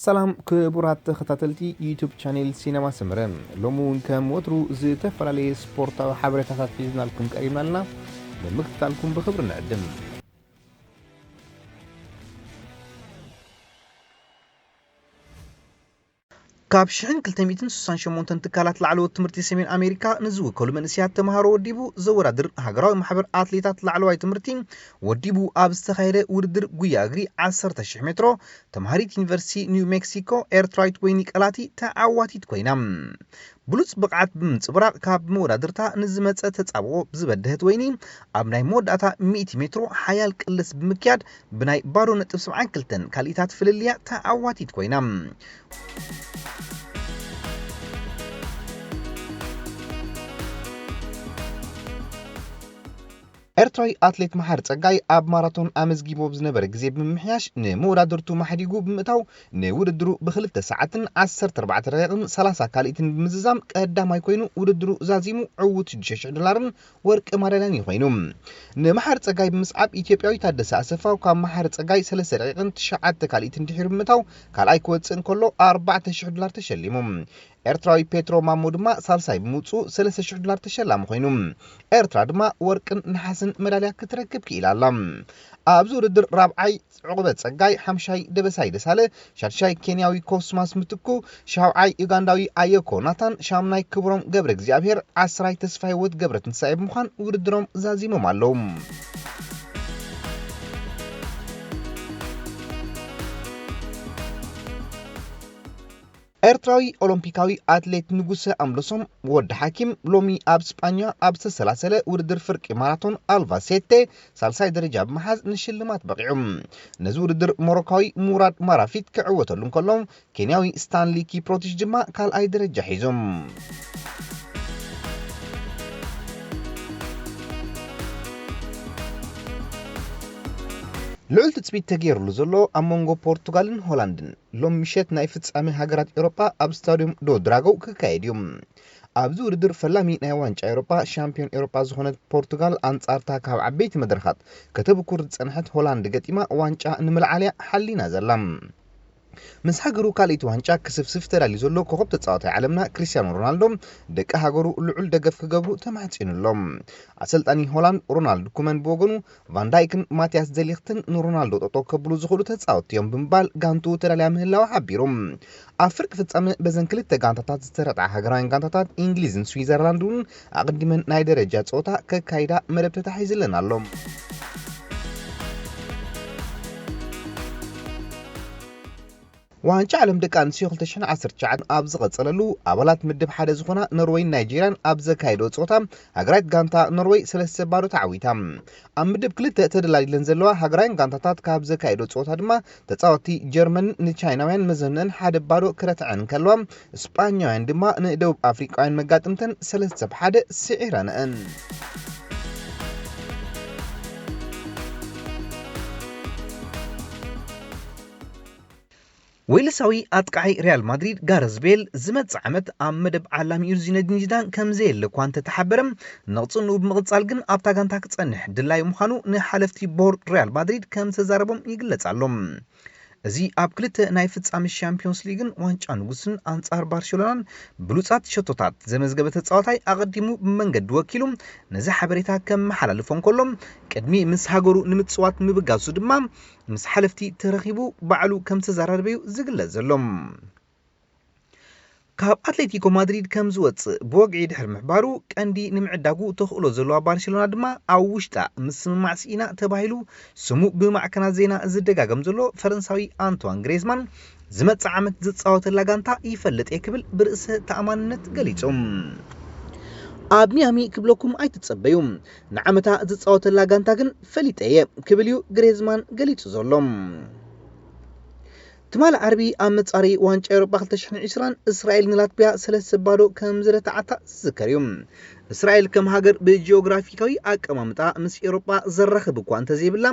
ሰላም ክቡራት ተኸታተልቲ ዩቱብ ቻኔል ሲነማ ሰመረ፣ ሎሚ እውን ከም ወትሩ ዝተፈላለየ ስፖርታዊ ሓበሬታታት ሒዝናልኩም ቀሪብና ኣለና። ንምክትታልኩም ብኽብሪ ንዕድም። ካብ ሽሕን ክልተ ሚእትን ስሳን ሸሞንተን ትካላት ላዕለዎት ትምህርቲ ሰሜን ኣሜሪካ ንዝውከሉ መንእሰያት ተምሃሮ ወዲቡ ዘወዳድር ሃገራዊ ማሕበር ኣትሌታት ላዕለዋይ ትምህርቲ ወዲቡ ኣብ ዝተኻየደ ውድድር ጉያ እግሪ ዓሰርተ ሽሕ ሜትሮ ተምሃሪት ዩኒቨርሲቲ ኒው ሜክሲኮ ኤርትራዊት ወይኒ ቀላቲ ተዓዋቲት ኮይና። ብሉጽ ብቕዓት ብምንጽብራቕ ካብ መወዳድርታ ንዝመጸ ተጻብኦ ብዝበደሀት ወይኒ ኣብ ናይ መወዳእታ ሚእቲ ሜትሮ ሓያል ቅልስ ብምክያድ ብናይ ባዶ ነጥብ ሰብዓን ክልተን ካልኢታት ፍልልያ ተዓዋቲት ኮይና። ኤርትራዊ ኣትሌት መሓሪ ጸጋይ ኣብ ማራቶን ኣመዝጊቦ ብዝነበረ ግዜ ብምምሕያሽ ንመወዳድርቱ ማሕዲጉ ብምእታው ንውድድሩ ብክልተ ሰዓትን ዓሰርተ ኣርባዕተ ደቂቕን ሰላሳ ካልኢትን ብምዝዛም ቀዳማይ ኮይኑ ውድድሩ ዛዚሙ ዕዉት ሽዱሽተ ሽሕ ዶላርን ወርቂ ማዳልያን እዩ ኮይኑ። ንመሓሪ ጸጋይ ብምስዓብ ኢትዮጵያዊ ታደሰ ኣሰፋው ካብ መሓሪ ጸጋይ ሰለስተ ደቂቕን ትሽዓተ ካልኢትን ድሒሩ ብምእታው ካልኣይ ክወጽእ እንከሎ ኣርባዕተ ሽሕ ዶላር ተሸሊሙ። ኤርትራዊ ፔትሮ ማሞ ድማ ሳልሳይ ብምውጽኡ ሰለስተ ሽሕ ዶላር ተሸላሚ ኮይኑ። ኤርትራ ድማ ወርቅን ነሓስን መዳልያ ክትረክብ ክኢላ ኣላ። ኣብዚ ውድድር ራብዓይ ዕቑበ ጸጋይ፣ ሓምሻይ ደበሳይ ደሳለ፣ ሻድሻይ ኬንያዊ ኮስማስ ምትኩ፣ ሻውዓይ ዩጋንዳዊ ኣየኮ ናታን፣ ሻምናይ ክብሮም ገብረ እግዚኣብሔር፣ ዓስራይ ተስፋ ህይወት ገብረ ትንሳኤ ብምዃን ውድድሮም ዛዚሞም ኣለዉ። ኤርትራዊ ኦሎምፒካዊ ኣትሌት ንጉሰ ኣምለሶም ወዲ ሓኪም ሎሚ ኣብ ስጳኛ ኣብ ዝተሰላሰለ ውድድር ፍርቂ ማራቶን ኣልቫሴቴ ሳልሳይ ደረጃ ብምሓዝ ንሽልማት በቒዑ። ነዚ ውድድር ሞሮካዊ ሙራድ ማራፊት ክዕወተሉ እንከሎ፣ ኬንያዊ ስታንሊ ኪፕሮቲች ድማ ካልኣይ ደረጃ ሒዞም። ልዑል ትጽቢት ተገይሩሉ ዘሎ ኣብ መንጎ ፖርቱጋልን ሆላንድን ሎም ምሸት ናይ ፍጻሜ ሃገራት ኤውሮጳ ኣብ ስታድዮም ዶ ድራጎ ክካየድ እዩ። ኣብዚ ውድድር ፈላሚ ናይ ዋንጫ ኤውሮጳ ሻምፒዮን ኤውሮጳ ዝኾነት ፖርቱጋል ኣንጻርታ ካብ ዓበይቲ መድረኻት ከተብኩር ዝጸንሐት ሆላንድ ገጢማ ዋንጫ ንምልዓልያ ሓሊና ዘላ። ምስ ሃገሩ ካልኣይቲ ዋንጫ ክስፍስፍ ተዳልዩ ዘሎ ኮኸብ ተጻዋታይ ዓለምና ክርስቲያኖ ሮናልዶ ደቂ ሃገሩ ልዑል ደገፍ ክገብሩ ተማሕጺኑ ኣሎ። ኣሰልጣኒ ሆላንድ ሮናልድ ኩመን ብወገኑ ቫንዳይክን ማቲያስ ደሊኽትን ንሮናልዶ ጠጠው ከብሉ ዝኽእሉ ተጻወትቲ እዮም ብምባል ጋንቱ ተዳልያ ምህላዋ ሓቢሩ። ኣብ ፍርቂ ፍጻመ በዘን ክልተ ጋንታታት ዝተረትዓ ሃገራውያን ጋንታታት እንግሊዝን ስዊዘርላንድ እውን ኣቐዲመን ናይ ደረጃ ጸወታ ከካይዳ መደብ ተታሒዝለን ኣሎ። ዋንጫ ዓለም ደቂ ኣንስትዮ ክልተ ሽሕን ዓሰርተ ትሽዓን ኣብ ዝቐጸለሉ ኣባላት ምድብ ሓደ ዝኾና ኖርወይን ናይጄርያን ኣብ ዘካየዶ ጸወታ ሃገራዊት ጋንታ ኖርወይ ሰለስተ ባዶ ተዓዊታ። ኣብ ምድብ ክልተ ተደላዲለን ዘለዋ ሃገራውያን ጋንታታት ካብ ዘካየዶ ጸወታ ድማ ተጻወትቲ ጀርመን ንቻይናውያን መዘነን ሓደ ባዶ ክረትዐን እንከለዋ፣ ስጳኛውያን ድማ ንደቡብ ኣፍሪቃውያን መጋጥምተን ሰለስተ ብ ሓደ ስዒረንአን። ዌልሳዊ ኣጥቃዓይ ሪያል ማድሪድ ጋረዝ ቤል ዝመጽእ ዓመት ኣብ መደብ ዓላሚኡ ዚነዲን ዚዳን ከም ዘየለ እኳ እንተተሓበረ፣ ንቕጽንኡ ብምቕጻል ግን ኣብታ ጋንታ ክጸንሕ ድላዩ ምዃኑ ንሓለፍቲ ቦርድ ሪያል ማድሪድ ከም ዝተዛረቦም ይግለጽ ኣሎ። እዚ ኣብ ክልተ ናይ ፍጻመ ሻምፒዮንስ ሊግን ዋንጫ ንጉስን ኣንጻር ባርሴሎናን ብሉጻት ሸቶታት ዘመዝገበ ተጻዋታይ ኣቐዲሙ ብመንገዲ ወኪሉ ነዚ ሓበሬታ ከመሓላልፎ እንከሎ፣ ቅድሚ ምስ ሃገሩ ንምጽዋት ምብጋሱ ድማ ምስ ሓለፍቲ ተረኺቡ ባዕሉ ከም ዝተዘራረበዩ ዝግለጽ ዘሎ። ካብ ኣትሌቲኮ ማድሪድ ከም ዝወጽእ ብወግዒ ድሕሪ ምሕባሩ፣ ቀንዲ ንምዕዳጉ ተኽእሎ ዘለዋ ባርሴሎና ድማ ኣብ ውሽጣ ምስምማዕ ስኢና ተባሂሉ ስሙ ብማዕከናት ዜና ዝደጋገም ዘሎ ፈረንሳዊ ኣንቷን ግሬዝማን ዝመጽእ ዓመት ዝጻወተላ ጋንታ ይፈልጥ እየ ክብል ብርእሰ ተኣማንነት ገሊጹ። ኣብ ሚያሚ ክብለኩም ኣይትጸበዩ፣ ንዓመታ ዝጻወተላ ጋንታ ግን ፈሊጠ እየ ክብል እዩ ግሬዝማን ገሊጹ ዘሎ። ትማሊ ዓርቢ ኣብ መጻረዪ ዋንጫ ኤውሮጳ ክልተ ሽሕን ዕስራን እስራኤል ንላትቪያ ሰለስተ ባዶ ከም ዝረትዓታ ዝዝከር እዩ። እስራኤል ከም ሃገር ብጂኦግራፊካዊ ኣቀማምጣ ምስ ኤውሮጳ ዘራኽብ እኳ እንተዘይብላ፣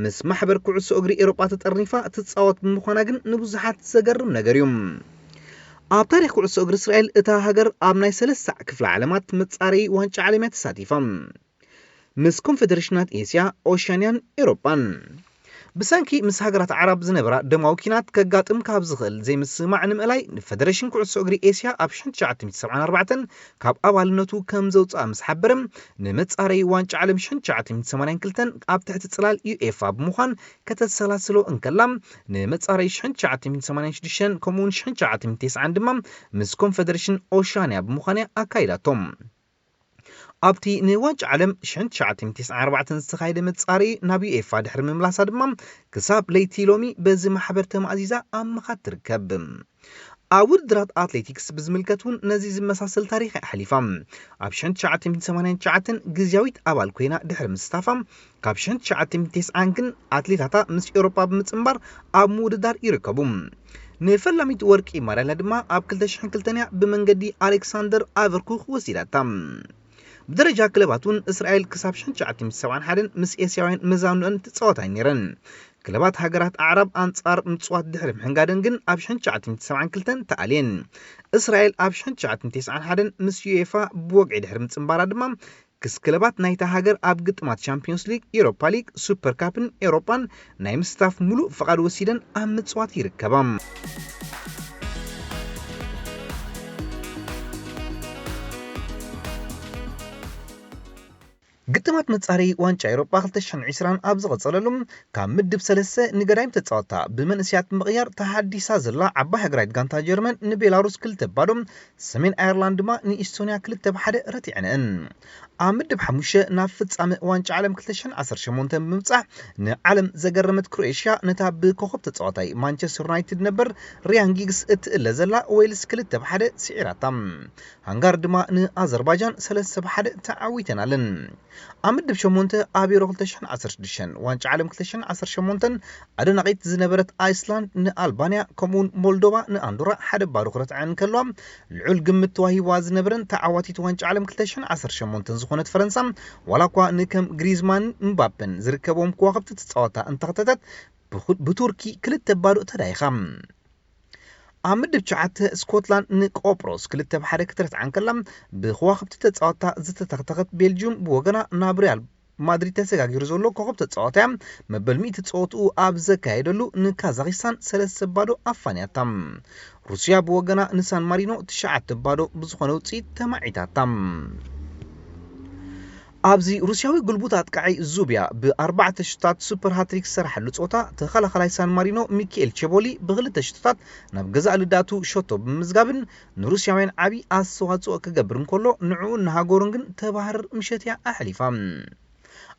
ምስ ማሕበር ኩዕሶ እግሪ ኤውሮጳ ተጠርኒፋ ትጻወት ብምዃና ግን ንብዙሓት ዘገርም ነገር እዩ። ኣብ ታሪኽ ኩዕሶ እግሪ እስራኤል እታ ሃገር ኣብ ናይ ሰለስተ ክፍለ ዓለማት መጻረዪ ዋንጫ ዓለም እያ ተሳቲፋ። ምስ ኮንፌደሬሽናት ኤስያ፣ ኦሽያንያን ኤውሮጳን። ብሰንኪ ምስ ሃገራት ዓረብ ዝነበራ ደማዊ ኲናት ከጋጥም ካብ ዝኽእል ዘይምስምማዕ ንምእላይ፣ ንፈደረሽን ኩዕሶ እግሪ ኤስያ ኣብ ሽሕን ትሽዓተ ሚእቲ ሰብዓን ኣርባዕተን ካብ ኣባልነቱ ከም ዘውፅኣ ምስ ሓበረ፣ ንመፃረዪ ዋንጫ ዓለም ሽሕን ትሽዓተ ሚእቲ ሰማንያን ክልተን ኣብ ትሕቲ ፅላል ዩኤፋ ብምዃን ከተሰላስሎ እንከላ፣ ንመፃረዪ ሽሕን ትሽዓተ ሚእቲ ሰማንያን ሽዱሽተን ከምኡውን ሽሕን ትሽዓተ ሚእቲ ተስዓን ድማ ምስ ኮንፈደረሽን ኦሻንያ ብምዃን እያ ኣካይዳቶ። ኣብቲ ንዋንጫ ዓለም ሽሕን ትሽዓተ ሚእቲ ተስዓን ኣርባዕተን ዝተኻየደ መጻሪ ናብ ዩኤፋ ድሕሪ ምምላሳ ድማ፣ ክሳብ ለይቲ ሎሚ በዚ ማሕበር ተማእዚዛ ኣብ ምኻድ ትርከብ። ኣብ ውድድራት ኣትሌቲክስ ብዝምልከት እውን ነዚ ዝመሳሰል ታሪኽ እያ ኣሕሊፋ። ኣብ ሽሕን ትሽዓተ ሚእቲ ሰማንያን ትሽዓተን ግዝያዊት ኣባል ኮይና ድሕሪ ምስታፋ፣ ካብ ሽሕን ትሽዓተ ሚእቲ ተስዓን ግን ኣትሌታታ ምስ ኤውሮጳ ብምጽንባር ኣብ ምውድዳር ይርከቡ። ንፈላሚት ወርቂ ማዳልያ ድማ ኣብ ክልተ ሽሕን ክልተን እያ ብመንገዲ ኣሌክሳንደር ኣቨርኩኽ ወሲዳታ። ብደረጃ ክለባት እውን እስራኤል ክሳብ ሽሕን ትሽዓተ ሚእቲ ሰብዓን ሓደን ምስ ኤስያውያን መዛኑአን ትጻወታ እየን ነይረን። ክለባት ሃገራት ኣዕራብ ኣንጻር ምጽዋት ድሕሪ ምሕንጋደን ግን ኣብ ሽሕን ትሽዓተ ሚእቲ ሰብዓን ክልተን ተኣልየን። እስራኤል ኣብ ሽሕን ትሽዓተ ሚእቲ ተስዓን ሓደን ምስ ዩኤፋ ብወግዒ ድሕሪ ምጽንባራ ድማ፣ ክስ ክለባት ናይታ ሃገር ኣብ ግጥማት ቻምፒዮንስ ሊግ፣ ኤውሮፓ ሊግ፣ ሱፐር ካፕን ኤውሮጳን ናይ ምስታፍ ሙሉእ ፍቓድ ወሲደን ኣብ ምጽዋት ይርከባ። ግጥማት መጻረዪ ዋንጫ ኤውሮጳ ክልተ ሽሕን ዕስራን ኣብ ዝቐጸለሉ፣ ካብ ምድብ ሰለስተ ንገዳይም ተጻወታ ብመንእሰያት ምቕያር ተሓዲሳ ዘላ ዓባይ ሃገራዊት ጋንታ ጀርመን ንቤላሩስ ክልተ ባዶ፣ ሰሜን ኣየርላንድ ድማ ንኢስቶንያ ክልተ ብሓደ ረቲዐንአን። ኣብ ምድብ ሓሙሽተ ናብ ፍጻመ ዋንጫ ዓለም ክልተ ሽሕን ዓሰርተ ሸሞንተን ብምብጻሕ ንዓለም ዘገረመት ክሮኤሽያ ነታ ብኮኸብ ተጻዋታይ ማንቸስተር ዩናይትድ ነበር ሪያን ጊግስ እትእለ ዘላ ዌልስ ክልተ ብሓደ ስዒራታ። ሃንጋር ድማ ንኣዘርባይጃን ሰለስተ ብሓደ ተዓዊተናለን። ኣብ ምድብ ሸሞንተ ኣብ ዩሮ ክልተ ሽሕን ዓሰርተ ሽዱሽተን ዋንጫ ዓለም ክልተ ሽሕን ዓሰርተ ሸሞንተን ኣደናቒት ዝነበረት ኣይስላንድ ንኣልባንያ ከምኡውን ሞልዶቫ ንኣንዶራ ሓደ ባዶ ክረትዐን ከለዋ፣ ልዑል ግምት ተዋሂብዋ ዝነበረን ተዓዋቲት ዋንጫ ዓለም ክልተ ሽሕን ዓሰርተ ሸሞንተን ዝኾነት ፈረንሳ፣ ዋላ እኳ ንከም ግሪዝማን ምባፔን ዝርከብዎም ከዋኽብቲ ትጻወታ እንተኸተተት፣ ብኹ-፣ ብቱርኪ ክልተ ባዶ ተዳይኻ። ኣብ ምድብ ትሽዓተ ስኮትላንድ ንቆጵሮስ ክልተ ብሓደ ክትረትዓ እንከላ፣ ብከዋኽብቲ ተጻወታ ዝተተኽተኸት ቤልጅዩም ብወገና ናብ ሪያል ማድሪድ ተሰጋጊሩ ዘሎ ኮኸብ ተጻዋታይ መበል ሚእቲ ጸወትኡ ኣብ ዘካየደሉ ንካዛኺስታን ሰለስተ ባዶ ኣፋንያታ። ሩስያ ብወገና ንሳን ማሪኖ ትሽዓተ ባዶ ብዝኾነ ውጽኢት ተማዒታታ። ኣብዚ ሩስያዊ ጉልቡት ኣጥቃዒ ዙብያ ብኣርባዕተ ሽቶታት ሱፐር ሃትሪክ ዝሰርሓሉ ጸወታ፣ ተኸላኻላይ ሳን ማሪኖ ሚኪኤል ቼቦሊ ብኽልተ ሽቶታት ናብ ገዛእ ልዳቱ ሸቶ ብምምዝጋብን ንሩስያውያን ዓቢ ኣስተዋጽኦ ክገብር እንከሎ፣ ንዕኡን ንሃገሩን ግን ተባህርር ምሸት እያ ኣሕሊፋ።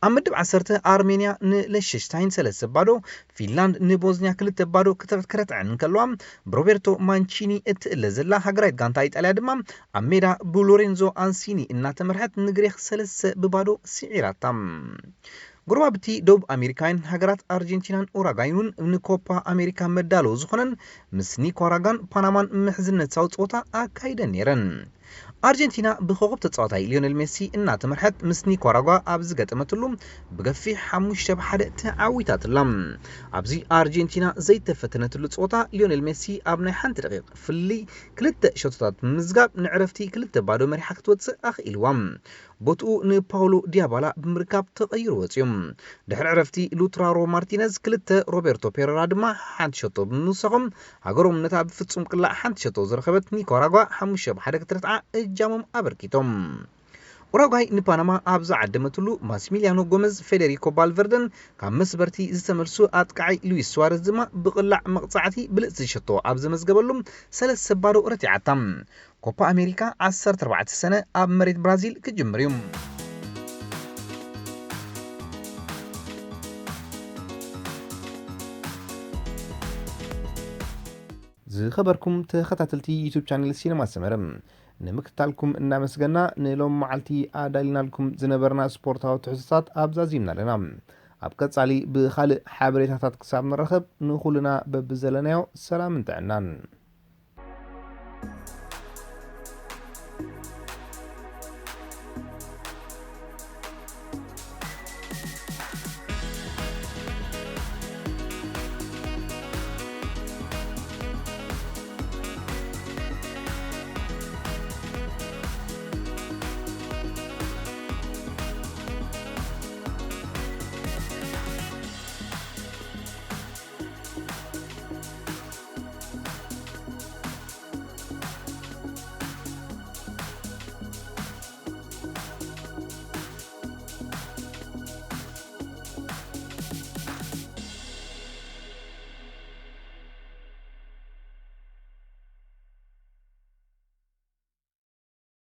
ኣብ ምድብ ዓሰርተ ኣርሜንያ ንለሸሽታይን ሰለስተ ባዶ፣ ፊንላንድ ንቦዝንያ ክልተ ባዶ ክትረትዐን እንከለዋ፣ ብሮቤርቶ ማንቺኒ እትእለ ዘላ ሃገራዊት ጋንታ ኢጣልያ ድማ ኣብ ሜዳ ብሎሬንዞ ኣንሲኒ እናተመርሐት ንግሪኽ ሰለስተ ብባዶ ስዒራታ። ጎረባብቲ ደቡብ ኣሜሪካውያን ሃገራት ኣርጀንቲናን ኡራጓይን እውን ንኮፓ ኣሜሪካ መዳለዊ ዝኾነን ምስ ኒካራጓን ፓናማን ምሕዝነታዊ ጸወታ ኣካይደን ነይረን። ኣርጀንቲና ብኮኸብ ተጻዋታይ ሊዮኔል ሜሲ እናተመርሐት ምስ ኒካራጓ ኣብ ዝገጠመትሉ ብገፊሕ ሓሙሽተ ብሓደ ተዓዊታትላ። ኣብዚ ኣርጀንቲና ዘይተፈተነትሉ ጸወታ ሊዮኔል ሜሲ ኣብ ናይ ሓንቲ ደቂቕ ፍልልይ ክልተ ሸቶታት ብምምዝጋብ ንዕረፍቲ ክልተ ባዶ መሪሓ ክትወጽእ ኣኽኢልዋ። ቦትኡ ንፓውሎ ዲያባላ ብምርካብ ተቐይሩ ወጺኡ። ድሕሪ ዕረፍቲ ሉትራሮ ማርቲነዝ ክልተ፣ ሮቤርቶ ፔሬራ ድማ ሓንቲ ሸቶ ብምውሳኾም፣ ሃገሮም ነታ ብፍጹም ቅላዕ ሓንቲ ሸቶ ዝረኸበት ኒካራጓ ሓሙሽተ ብሓደ ክትረትዓ እጃሞም ኣበርኪቶም። ኡራጓይ ንፓናማ ኣብ ዝዓደመትሉ፣ ማሲሚሊያኖ ጎመዝ፣ ፌዴሪኮ ቫልቨርደን ካብ መስበርቲ ዝተመልሱ ኣጥቃዓይ ሉዊስ ሱዋረዝ ድማ ብቕላዕ መቕጻዕቲ ብልጽቲ ሸቶ ኣብ ዘመዝገበሉ ሰለስተ ባዶ ረቲዓታ። ኮፓ ኣሜሪካ ዓሰርተ ኣርባዕተ ሰነ ኣብ መሬት ብራዚል ክጅምር እዩ። ዝኸበርኩም ተኸታተልቲ ዩቱብ ቻነል ሲነማ ሰመረ፣ ንምክትታልኩም እናመስገና፣ ንሎም መዓልቲ ኣዳሊናልኩም ዝነበርና ስፖርታዊ ትሕዝቶታት ኣብዛዚምና ኣለና። ኣብ ቀጻሊ ብኻልእ ሓበሬታታት ክሳብ ንራኸብ፣ ንኹልና በብዘለናዮ ሰላምን ጥዕናን።